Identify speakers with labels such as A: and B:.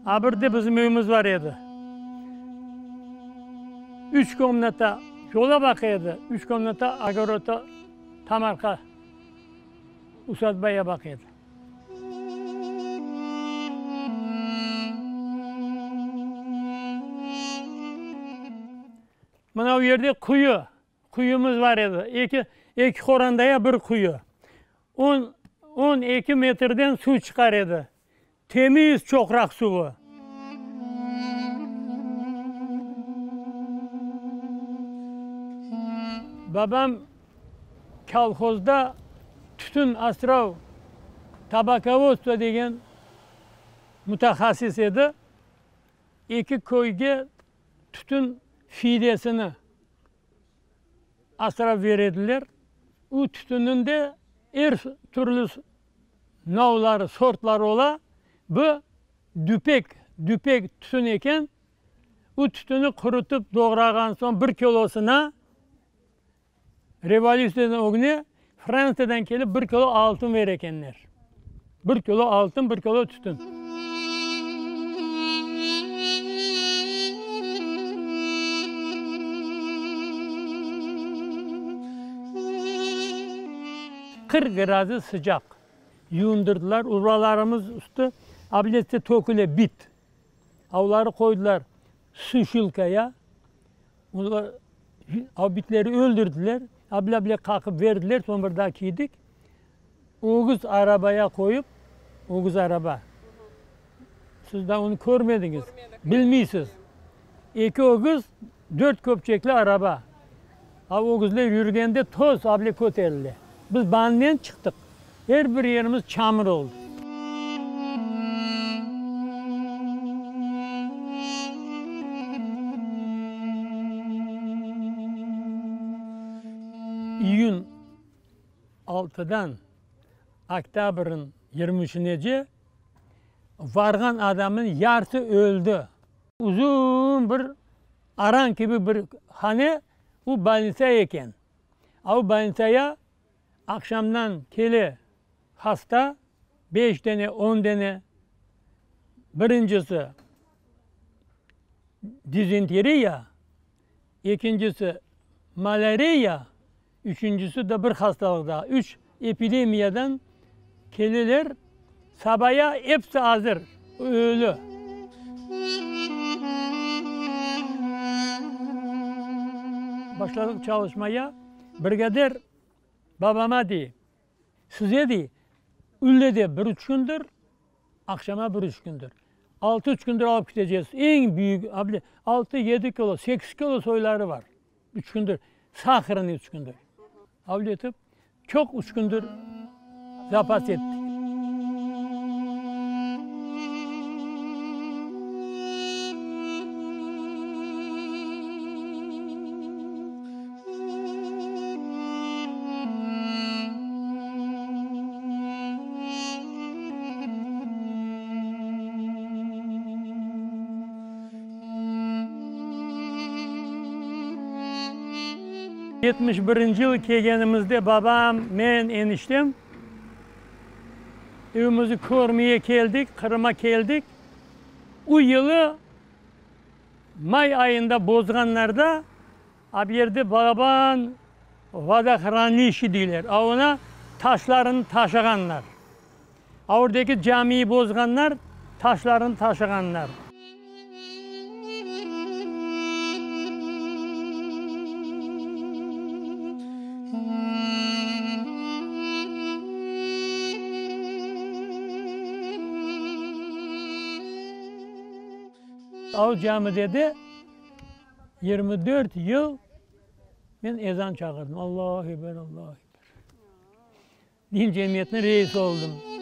A: A bir de bizim evimiz bar edi. Üç komnata yola baqa edi, üç komnata ogorota tam arqa usadbaya baqa edi. Mına bu yerde quyu, quyumız bar edi. Eki, eki qorandaya bir quyu. On, 12 metrden suv çıqar edi. Temiz çoqraq suvı. Babam kolhozda tütün asrav, tabakovodstvo degen mütehassıs edi. Eki köyge tütün fidesini asrap bere ediler. O tütünniñ de er türlü navları, sortları ola. Bu düpek, düpek tütün eken. O tütüni qurutıp doğrağan soñ bir kilosına revolütsiyadan ögüne Frantsiyadan kelip bir kilo altın bere ekenler. Bir kilo altın, bir kilo tütün. 40 gradus sıcaq. Yuvundırdılar, urbalarımız üstü abletse töküle, bit. Avları qoydılar suşilkaya. Olar av bitleri öldürdiler. Able-able qaqıp berdiler, soñ bir daa kiydik. Ögüz arabaya qoyıp, ögüz araba. Siz daa onı körmediñiz, bilmeysiz. Eki ögüz, dört köpçekli araba. Av ögüzler yürgende toz able köterile. Biz bannen çıqtıq. Er bir yerimiz çamur oldı. İyün altıdan oktâbrniñ yirmi üçünece varğan adamnıñ yarısı öldi. Uzun bir aran kibi bir hane, u bolnitsa eken. A u bolnitsaya aqşamdan kele hasta, beş dene, on dene. Birincisi dizenteriya, ekincisi malâriya, üçüncisi de bir hastalıq daa. Üç epidemiyadan keleler, sabaya episi azır, ölü. Başladıq çalışmaya, brigadir babama dey, size dey, üyle de bir üç kündir, aqşama bir üç kündir. Altı üç kündir alıp ketecez. Eñ büyük, altı, yedi kilo, sekiz kilo soyları bar. Üç kündir, sahrnıy üç kündir. Avle etip, çoq üç kündir zapas ettik. 71 yıl kelgenimizde babam, men, eniştem evimizni körmeye keldik, Qırım'a keldik. O yılı may ayında bozğanlarda a bir yerde balaban vodohranilişçe deyler, a ona taşlarını taşığanlar. A oradaki camiyi bozğanlar, taşlarını taşığanlar. O camide de 24 yıl men ezan çağırdım. Allahu Ekber, Allahu Ekber. Din cemiyetiniñ reisi oldım.